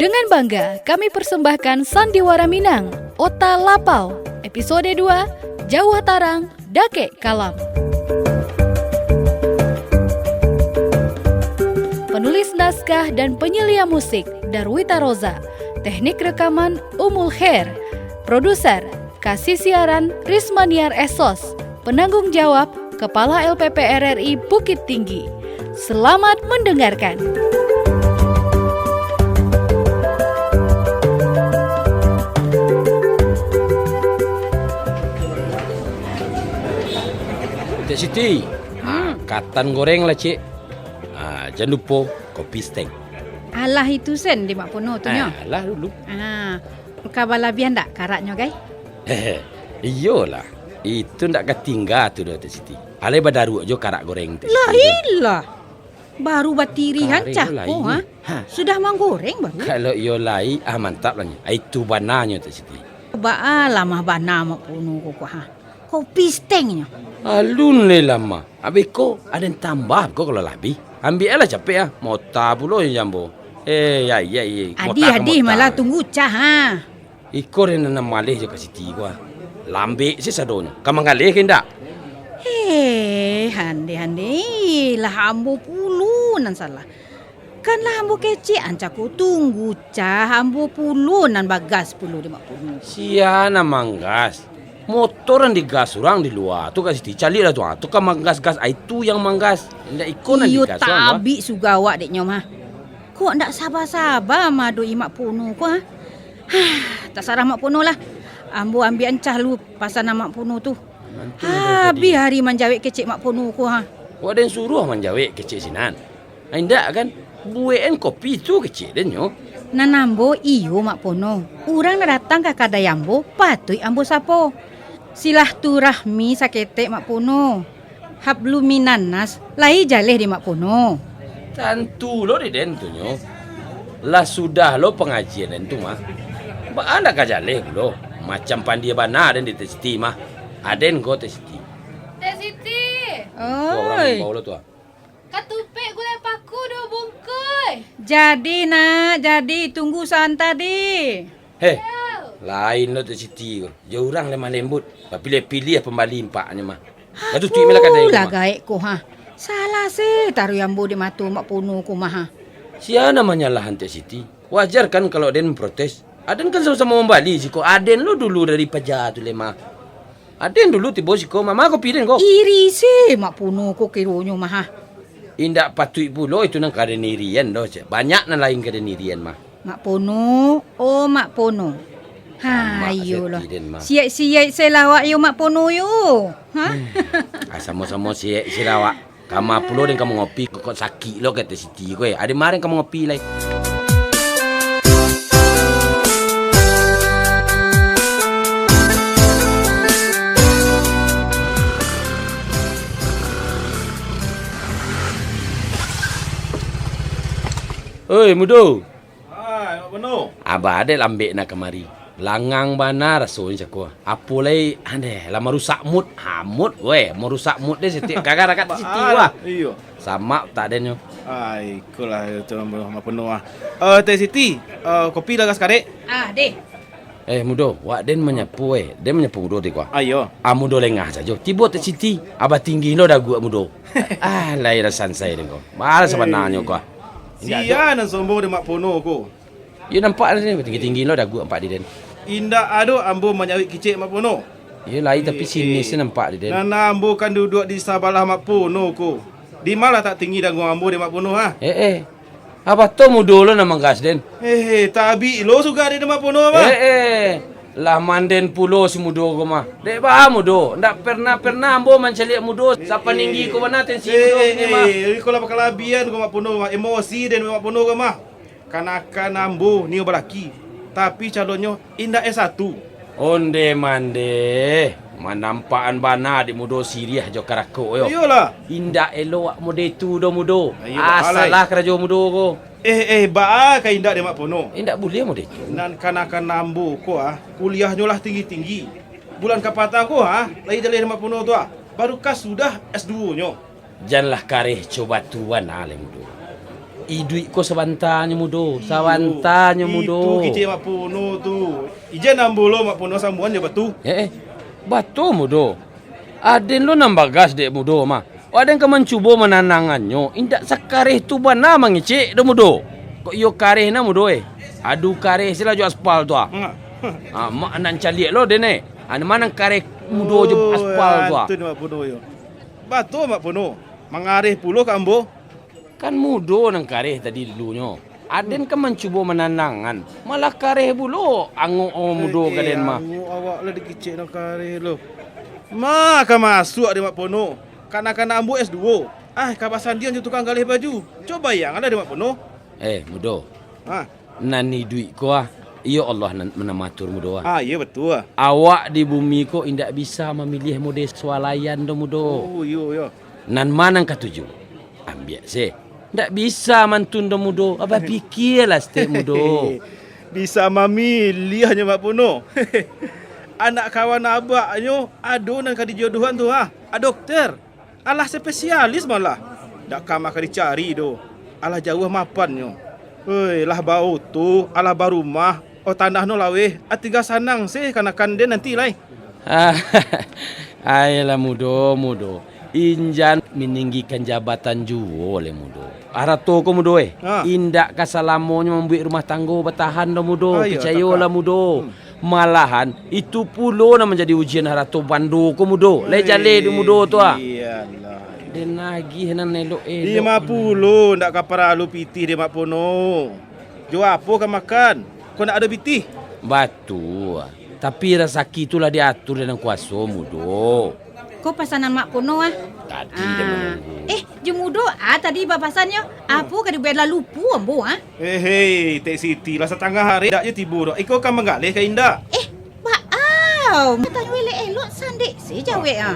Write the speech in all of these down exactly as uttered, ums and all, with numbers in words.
Dengan bangga kami persembahkan Sandiwara Minang, Ota Lapau, episode dua, Jauah Tarang, Dakek Kalam. Penulis naskah dan penyelia musik, Darwita Roza. Teknik rekaman, Umul Khair. Produser, Kasih siaran, Rismaniar Esos. Penanggung jawab, Kepala L P P R R I Bukittinggi. Selamat mendengarkan. Cik Siti, ha, katan goreng lah, Cik. Ha, jan lupo kopi steng. Alah itu sen di Mak Pono tu nyo. Alah dulu. Ha, ka balabiahan dak karaknyo, gai? Iyolah, itu ndak ka tingga tu doh, Tek Siti. Alai badaruak jo karak goreng, Tek Siti. Lah iyolah. Baru batirihan cako, ha? Sudah manggoreng baru. Kalau iyo lai, ah, mantap lah nyo. Ah, itu bananyo, Tek Siti. Baa lamah bana Mak Pono ko, ha. Kopi stengnyo. Alun lai lamah. Abih ko, aden tambah ko kalau labiah. Ambiak lah capek ah. Mota pulo jo jambo. Eh, ya, ya, ya. Adih, adih, malah tunggu cah, ha. Iko den nan maleh jo Kak Siti ko, ah. Lambek se sadonyo. Ka manggaleh ka indak? Heh, hande-hande, lah ambo pulo nan salah. Kan lah ambo kecek an cako, tunggu cah, ambo pulo nan bagas pulo di Mak Pono. Sia nan manggas? Motor nan digas urang di lua tu, Kak Siti. Caliak lah tu, ah. Tu kan manggas-gas, ai tu yang manggas. Indak iko nan digas urang tu, ah. Iyo, tabik suga awak dek nyo mah. Kok ndak saba-saba maadok-i Mak Pono ko, ha? Hah, tasarah Mak Pono lah. Ambo ambiak an cah lu pasanan Mak Pono tu. Habih ari manjawek kecek Mak Pono ko, ha. Wak den suruah manjawek kecek sinan? Indak kan? Buek an kopi tu kecek den nyo. Nan ambo iyo Mak Pono. Urang nan datang ka kadai ambo, patuik ambo sapo. Silaturahmi saketek Mak Pono. Hablum minannas, lai jaleh di Mak Pono. Tantu lo di den tu nyo. Lah sudah lo pangajian den tu mah. Baa ndak ka jaleh pulo. Macam pandia bana den di Tek Siti mah. Aden ko Tek Siti. Tek Siti. Oi. Tuh, urang imbau lo tu, ah. Katupek gulai paku duo bungkuih. Jadi, Nak, jadi. Tunggu saanta di. Heh, lain lo Tek Siti ko. Jo urang lemah lembut, bapiliah-piliah pambali ampaknyo mah. Lah tutuik mah lah kadai ko mah. Lah gaek ko, ha. Salah se taruih ambo di mato Mak Pono ko mah, ha. Sia nan manyalahan Tek Siti? Wajar kan kalau aden mamprotes? Aden kan samo-samo mambali siko. Aden lo dulu dari paja tu lai mah. Aden dulu tibo siko, mama kopi den ko. Iri se Mak Pono ko kironyo mah, ha. Indak patuik pulo itu nan ka den irian doh, cek. Banyak nan lain ka den irian mah. Mak Pono, oh Mak Pono. Ha, iyo lah. Siek-siek se lah awak yo Mak Pono yo. Ha? Hmm. Ah, samo-samo siek se lah awak. Kama pulo den ka mangopi, kok sakik lo ka Tek Siti ko, eh. Ade mah den ka mangopi lai. Oi, Mudo. Hai, Mak Pono. Abah dek lambek nak kamari. Langang bana rasonyo cako. Apo lai, andeh, lah marusak mood. Ha, mood, weh, marusak mood deh setiap kagak rakat Siti wah. Iyo. Samak tak den nyo. Ai, ikolah itu Mak Pono ah. Eh, Teh Siti, eh, kopi lah gas karek. Ah, deh. Eh, Mudo, wak den manyapu, eh. Den manyapu Mudo ti ko. Ah, iyo. Ah, Mudo lengah sajo. Tibo Teh Siti, abah tinggi lo daguak Mudo. Ah, lai rasan sai den ko. Malah sabananyo ko. Sia nan sombong dek Mak Pono ko? Iyo nampak lah, tinggi-tinggi lo daguak nampak di den. Indak ado ambo manyawik kicek Mak Pono. Iyo lai, tapi sinis nampak di den. Nan ambo kan duduak di sabalah Mak Pono ko. Di ma lah tak tinggi daguak ambo dek Mak Pono, ha? Eh, eh. Apo tu Mudo lo nan manggas den? Eh, eh, tabik lo suga dek Mak Pono, ha? Eh, eh. Lah manden pulo si Mudo ko mah. Dek ba Mudo, ndak pernah-pernah ambo mancaliak Mudo sapaninggi ko bana tensi Mudo kini mah. Eh, eh, iko lah bakalabian ko Mak Pono, emosi den Mak Pono ko mah. Kanakan ambo nio balaki, tapi calonnyo indak S satu. Onde mande, manampakan bana di Mudo siriah jo karakok yo. Iyolah. Indak elok wak mode tu doh Mudo. Iyo, ah, salah karajo Mudo ko. Eh, eh, baa ka indak dek Mak Pono? Indak buliah mode tu. Nan kanakan ambo ko ah, kuliahnyo lah tinggi-tinggi. Bulan kapatang ko ah, lai jaleh dek Mak Pono tu ah, baru ka sudah S duo nyo. Janlah kareh co batu bana lai Mudo. Iduik ko sabantanyo, Mudo. Iyo, sabantanyo, Mudo. Itu kicik Mak Pono tu. Ijan ambo lo Mak Pono sambuan jo batu. Eh, eh. Batu, Mudo. Aden lo nan bagas dek Mudo mah. Aden ka mancubo mananangannyo, indak sakareh tu bana mangecek doh, Mudo. Kok iyo kareh na, Mudo, eh? Adu kareh se lah jo aspal tu, ah. Nga. Ah, mak nan caliak lo den, eh. Anu mah nan kareh Mudo jo aspal tu, ah. Antun Mak Pono yo. Batua Mak Pono, mangareh pulo ka ambo. Kan Mudo nan kareh tadi dulunyo. Aden kan mancubo mananangan, malah kareh pulo angok Mudo ka den mah. Angok awak lah dikicek nan kareh lo. Ma ka masuak dek Mak Pono. Kanak-kanak ambo S duo. Ah, ka basandiang jo tukang galeh baju. Cubo bayangkanlah dek Mak Pono. Eh, Mudo. Ha. Nan iduik ko ah, iyo Allah nan, nan maatur Mudo ah. Ah, iyo batua. Awak di bumi ko indak bisa mamiliah mode sualayan doh, Mudo. Oh, iyo, iyo. Nan ma nan katuju? Ambiak se. Ndak bisa mantun doh, Mudo. Abah pikialah saketek, Mudo. Bisa mamiliahnyo Mak Pono. Anak kawan abaknyo ado nan ka dijodohan tu, ha. A dokter. Alah spesialis malah. Ndak ka mah ka dicari doh. Alah jauah mapannyo. Hoi, lah baoto, alah barumah, oh tanah no laweh, ah, tingga sanang se kanakan den nanti lai. Ayolah Mudo, Mudo. Injan maninggikan jabatan juo lai Mudo. Harato ko Mudo, eh. Ha. Indak ka salamonyo mambuek rumah tanggo batahan doh Mudo. Ah, iyo, picayolah Mudo. Hmm. Malahan, itu pulo nan manjadi ujian harato bando ko Mudo. Lai jaleh di Mudo tu ah. Iyolah. Den agiah nan elok-elok. Limo pulo ndak ka paralu pitih dek Mak Pono. Jo apo ka makan? Kok ndak ado pitih? Batua. Tapi rasaki tu lah diatur dek Nan Kuaso, Mudo. Ko pasanan Mak Pono, ah. Tadi den manunggu. Eh, jo Mudo, ah, tadi bapasannyo. Apo ka dibuek lah lupo ambo, ah? Eh, hei, Tek Siti, lah satangah ari dak jo tibo doh. Iko ka manggaleh ka indak? Eh, baa? Tanyo elok-elok, sandek se jawek, ah.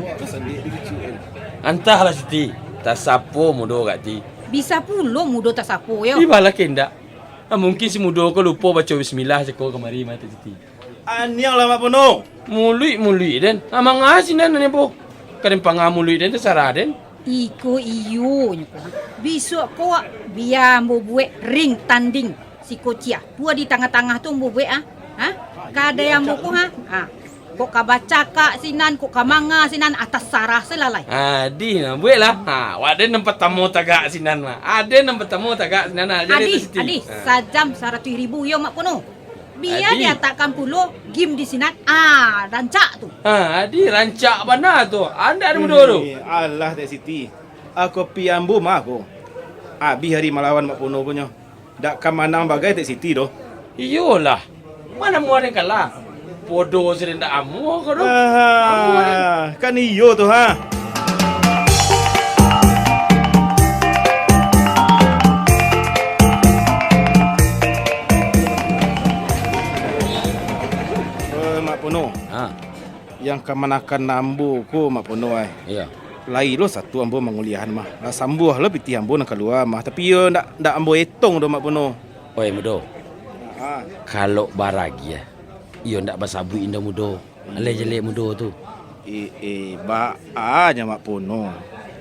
Antahlah Siti, tasapo Mudo kak ti. Bisa pulo Mudo tasapo, yo. Ibalah ka indak. Ah, mungkin si Mudo ko lupo baco bismillah cako kamari mah, Tek Siti. Aniang lah, Mak Pono. Muluik-muluik den. Amang asi nan ane po. Ka den pangah muluik den, tasarah den. Iko iyo nyo ko. Bisuak ko, bia ambo buek ring tanding. Si Kociah. Pua di tangah-tangah tu ambo buek, ah. Ha? Kadai ambo ko, ha? Ha. Kok ka bacakak sinan, kok ka manga sinan, ah, tasarah se lah lai. Adih nah, bueklah. Ha, wak den nan patamo tagak sinan mah. Aden nan patamo tagak sinan, ha. Jadi Adih, tu Siti. Adih, ha. Sajam saratuih ribu yo, Mak Pono. Bia Adi. Diatakkan pulo game di sinan. Ah, rancak tu. Ha, Adi rancak bana tu. Andak ado mudo tu. Eh, alah, Tek Siti. Ako pi ambo mah ko. Abih ari malawan Mak Pono ko nyo. Dak ka manang bagai Tek Siti doh. Iyolah. Mano amuah den kalah? Podo se den dak amuah ko doh. Amuah den. Ah, kan iyo tu, ha. Eh, Mak Pono. Ha. Yang kamanakan ambo ko, Mak Pono, ai. Iyo. Lai lo satu ambo manguliahan mah. Lah sambuah lo pitih ambo nan kalua mah. Tapi iyo ndak, ndak ambo etong doh, Mak Pono. Oi, Mudo. Ha. Kalau baragiah, iyo ndak basabuik indak Mudo. Alai jalek Mudo tu. Eh, eh, baa nyo Mak Pono.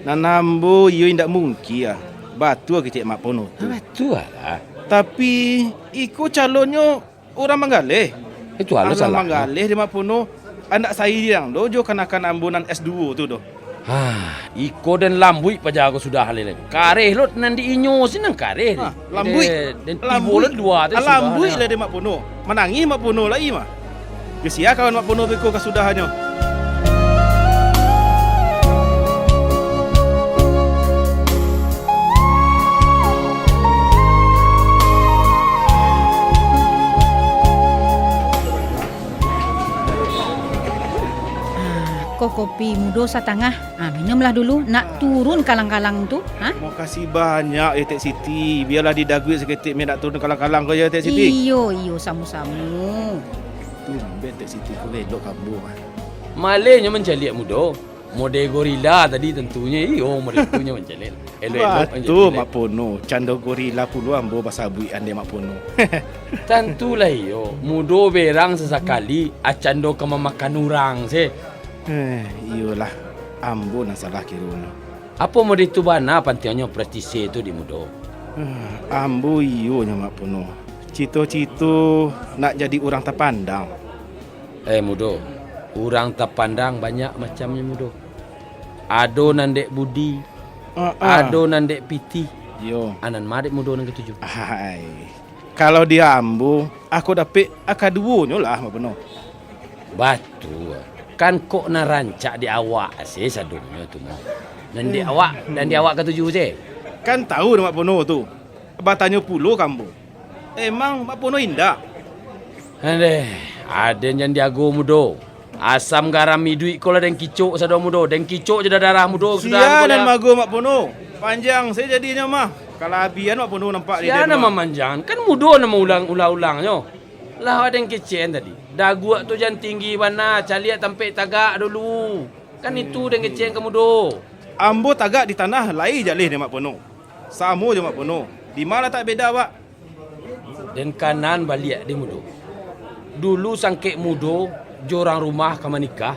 Nan ambo iyo indak mungkin ah. Batua kecek Mak Pono tu. Batua lah. Tapi, iko calonnyo urang manggaleh. Itu alo salah. Manggaleh di Mak Pono. Andak sairiang doh jo kanakan ambo nan S duo tu doh. Hah, iko den lambuik paja ko sudah lai. Kareh lo nan di inyo sinan kareh. Ha, lambuik. Den, den tibo lambuik. Lo dua tu ah, sudah lambuik lah di Mak Pono. Manangih Mak Pono lai mah. Yo sia kawan Mak Pono tu iko kasudahannyo. Ah, ko kopi Mudo satangah. Ah, minumlah dulu, nak turun kalang-kalang tu, ha? Makasih banyak, eh, Tek Siti. Bialah didaguik saketek, meh nak turun kalang-kalang ko yo, Tek Siti. Iyo, iyo, samo-samo. Tumben Tek Siti ko elok ka ambo, ah. Malehnyo mancaliak Mudo. Mode gorila tadi tantunyo iyo, mode tu nyo mancaliak. Elok-elok mancaliak. Batua, Mak Pono. Cando gorila pulo ambo basabuik andeh Mak Pono. Tantulah iyo. Mudo berang sasakali, acando ka mamakan urang se. Eh, iyolah. Ambo nan salah kironyo. Apo mode tu bana pantiangnyo praktise tu di Mudo? Ambo iyo nyo, Mak Pono. Cito-cito nak jadi urang tapandang. Eh, Mudo, urang tapandang banyak macamnyo, Mudo. Ado nan dek budi, Ah, ah. ado nan dek pitih. Iyo. Anan ma dek Mudo nan katuju? Ai, kalau di ambo, ako dapek akaduonyo lah, Mak Pono. Batua. Kan kok nan rancak di awak se sadonyo tu mah. Nan di awak, nan di awak katuju se. Kan tahu dek Mak Pono tu. Batanyo pulo ka ambo. Emang Mak Pono indak? Adeh, aden jan diago, Mudo. Asam garam iduik ko lah den kicok sado, Mudo. Den kicok jo darah Mudo sudah. Sia nan maago Mak Pono. Panjang se jadinyo mah. Kalabian Mak Pono nampak di den mah. Sia nan mamanjang? Kan Mudo nan maulang-ulang-ulangnyo. Lah aden kecek tadi. Daguak tu jan tinggi bana, caliak tampek tagak dulu. Kan itu den kecek ka Mudo. Ambo tagak di tanah lai jaleh dek Mak Pono. Samo jo Mak Pono. Di ma latak beda awak? Den kanan baliak dek Mudo. Dulu sangkek Mudo jo urang rumah ka manikah.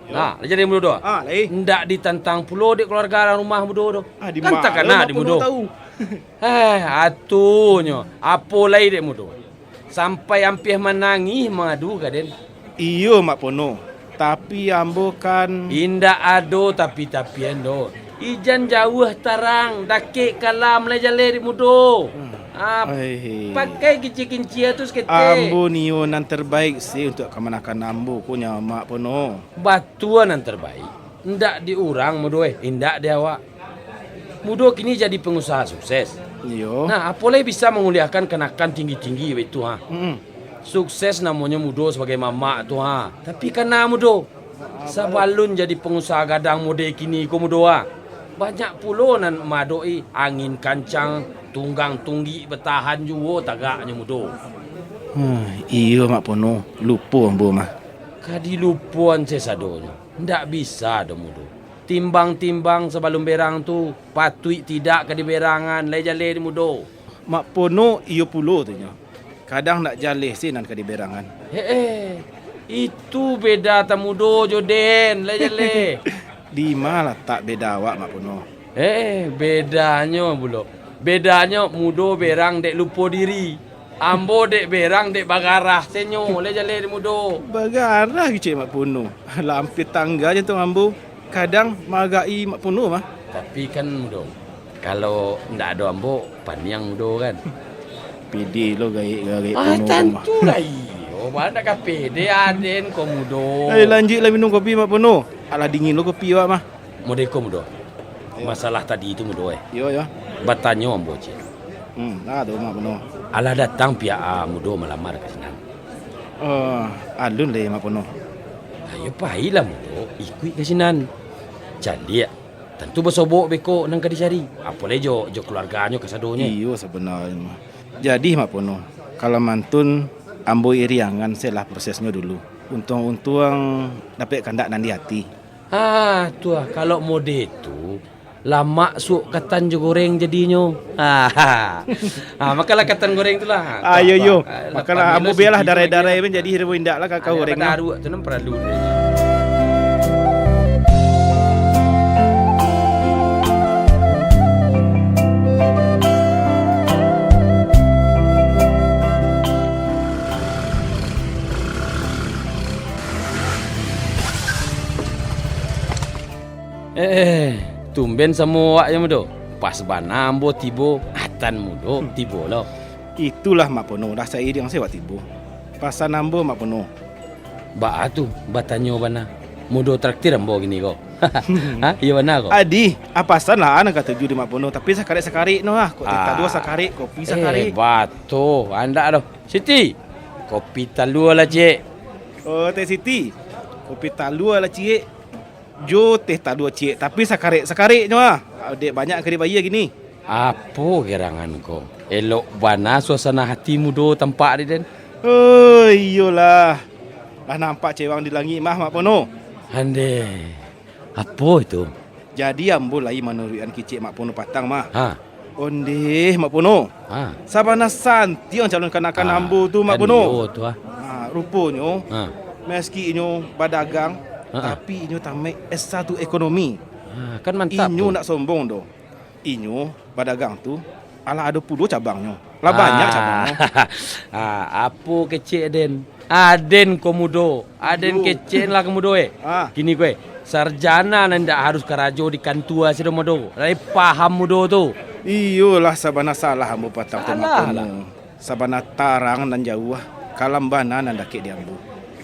Nah, lah jaleh Mudo tu. Ah, lai. Ndak ditantang pulo dek keluarga urang rumah Mudo tu. Ah, di ma takana dek Mudo. Heh, atunyo, apo lai dek Mudo? Sampai ampia manangih mangadu ka den. Iyo, Mak Pono. Tapi ambo kan... Indak ado tapi-tapian doh. Ijan jauah tarang, dakek kalam lai jaleh dek Mudo. Ah, pakai kincia-kincia tu saketek. Ambo nio nan terbaik se untuak kamanakan ambo ko nyo, Mak Pono. Batua nan terbaik. Indak di urang, Mudo, eh, indak di awak. Mudo kini jadi pangusaha sukses. Iyo. Nah, apo lai bisa manguliahkan kanakan tinggi-tinggi baitu, ha? Mm-mm. Sukses namonyo Mudo sabagai mamak tu, ha. Tapi kana Mudo, sabalun jadi pangusaha gadang mode kini ko, Mudo, ha, banyak pulo nan maadok-i angin kancang, tunggang tunggik batahan juo tagaknyo, Mudo. Hmm, iyo, Mak Pono, lupo ambo mah. Ka dilupoan se sadonyo. Ndak bisa doh, Mudo. Timbang-timbang sabalun berang tu, patuik tidak ka diberangan, lai jaleh dek Mudo. Mak Pono iyo pulo tu nyo. Kadang ndak jaleh se nan ka diberangan. He-eh, itu beda antaro Mudo jo den, lai jaleh. Di ma latak beda awak, Mak Pono? Eh, bedanyo pulo. Bedanyo Mudo berang dek lupo diri. Ambo dek berang dek bagarah, se nyo lai jaleh dek Mudo. Bagarah kecek Mak Pono. Lah ampia tangga jantuang ambo. Kadang maagak-i Mak Pono mah. Tapi kan Mudo, kalau ndak ado ambo, paniang Mudo kan. Pede lo gaek-gaek Pono tu mah. Ah, tantu lah iyo. Baa ndak ka pede aden ko Mudo. Eh, lanjuik lah minum kopi, Mak Pono. Alah dingin lo kopi awak mah. Mode ko Mudo. Iyo. Masalah tadi tu Mudo, eh. Iyo, iyo. Batanyo ambo ciek. Hmm, nah tu Mak Pono. Alah datang pihak, ah, Mudo malamar ka sinan? Eh, alun lai Mak Pono. Ayo pailah Mudo, ikuik ka sinan. Caliak, tantu basobok beko nan ka dicari. Apo lai jo, jo kaluarganyo kasadonyo. Iyo, sabananyo mah. Jadi Mak Pono, kalau mantun ambo iriangan se lah prosesnyo dulu. Untuang-untuang dapek kandak nan di ati. Ah, tu ah, kalau mode tu, lamak suok katan jo goreng jadinyo. Ah, ah, makanlah katan goreng tu lah. Ah, iyo, iyo. Ah, makanlah, ambo bialah darai-darai pun jadi, indak lah ka goreng lah. Padaruak tu nan paralu. Eh, eh, tumben samo awak yo, Mudo. Pas bana ambo tibo, atan Mudo tibo lo. Itulah, Mak Pono, lah sairing se awak tibo. Pasan ambo, Mak Pono. Baa tu, batanyo bana. Mudo traktir ambo kini ko. Ha, iyo bana ko? Adi, ah, pasan lah nan katuju di Mak Pono, tapi sakarek-sakarek no ah. Kok teh talua sakarek, kopi sakarek. Eh, batua, andak doh. Siti, kopi talua lah, ciek. Oh, Teh Siti, kopi talua lah, ciek. Jo teh talua, ciek, tapi sakarek-sakarek nyo ah. Dek banyak ka dibayia kini. Apo gerangan ko? Elok bana suasana hati Mudo tampak di den. Oh, iyolah. Lah nampak cewang di langik mah, Mak Pono. Andeh, apo itu? Jadi ambo lai manuruikan kecek Mak Pono patang mah. Ha. Ondeh, Mak Pono. Ha. Sabana santiang calon kanakan ambo tu, Mak Pono. Kan iyo tu, ah. Ha, ruponyo, ha, meski inyo badagang, ha, tapi inyo tamaik S satu ekonomi. Ha, kan mantap tu. Inyo ndak sombong doh. Inyo badagang tu Alah, ado pulo cabangnyo. Lah banyak cabangnyo. Ah, apo kecek den? Aden ko mudo. Aden kecek lah ko mudo, eh. Ah. Kini ko, eh, sarjana nan indak harus karajo di kantua sido mudo. Lai paham mudo tu. Iyolah, sabana salah ambo patang tu, Mak Pono. Salah lah. Sabana tarang nan jauah, kalambana nan dakek di ambo.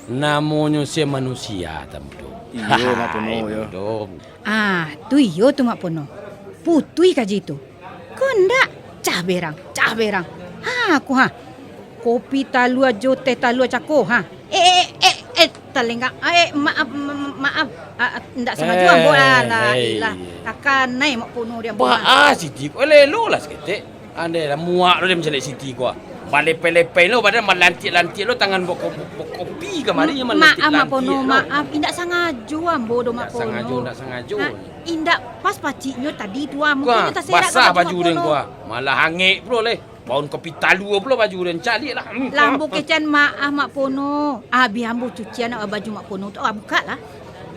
Namonyo se manusia, Tan Mudo. Iyo, Mak Pono, yo. Mudo. Ah, tu iyo tu, Mak Pono. Putuih kaji tu. Ko ndak? Cah berang, cah berang. Ha, ko ha. Kopi talua jo teh talua cako, ha. Eh, eh, eh, eh, talenggang. Ah, eh, maaf, ma-, ma-, maaf. Ah, ah, ndak sangajo ambo, alah, eh, ilah. Takanai Mak Pono di ambo, ha. Baa Siti ko, elok-elok lah saketek. Andai lah muak lo den mancaliak Siti ko, ah. Balepai-lepai lo badan, balantiak-lantiak lo tangan bako-, bakopi kamari, maaf, Mak Pono, maaf. Indak sangajo ambo doh, Mak Pono. Indak sangajo, indak sangajo. Ha, indak pas paciknyo tadi tu, ah. Mungkin taserak basah baju den ko, ah. Malah angek pulo leh. Baun kopi talua pulo baju den, caliak lah. Lah ambo kecekan, maaf, Mak Pono. Abih ambo cucian baju Mak Pono tu, ah, bukak lah.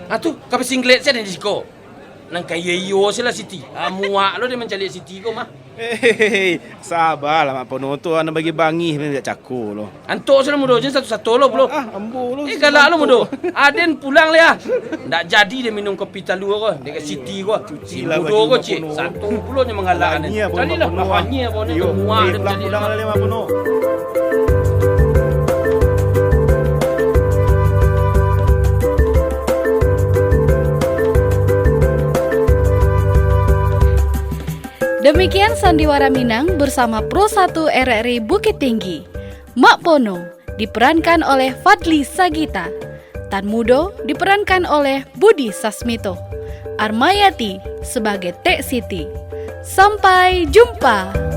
Ah, tu, ka basinglet sajo di siko. Nan ka iyo-iyo se lah Siti. Ah, muak lo den mancaliak Siti ko mah. Hehehe, sabalah Mak Pono tu, anak bagi bangih, banyak cako lo. Antok se lah mudo, jan sato-sato lo pulo. Ah, ambo lo. Eh, galak lo mudo. Aden pulang leh, ah. Ndak jadi den minum kopi talua ko, dek Siti ko. Si mudo ko, cik. Sato pulo nyo manggalak aden. Caliak lah, Mak Pono. Iyo, muak den caliak. Pulang leh, Mak Pono. Demikian Sandiwara Minang bersama Pro satu R R I Bukittinggi. Mak Pono diperankan oleh Fadli Sagita. Tan Mudo diperankan oleh Budi Sasmito. Armayati sebagai Tek Siti. Sampai jumpa.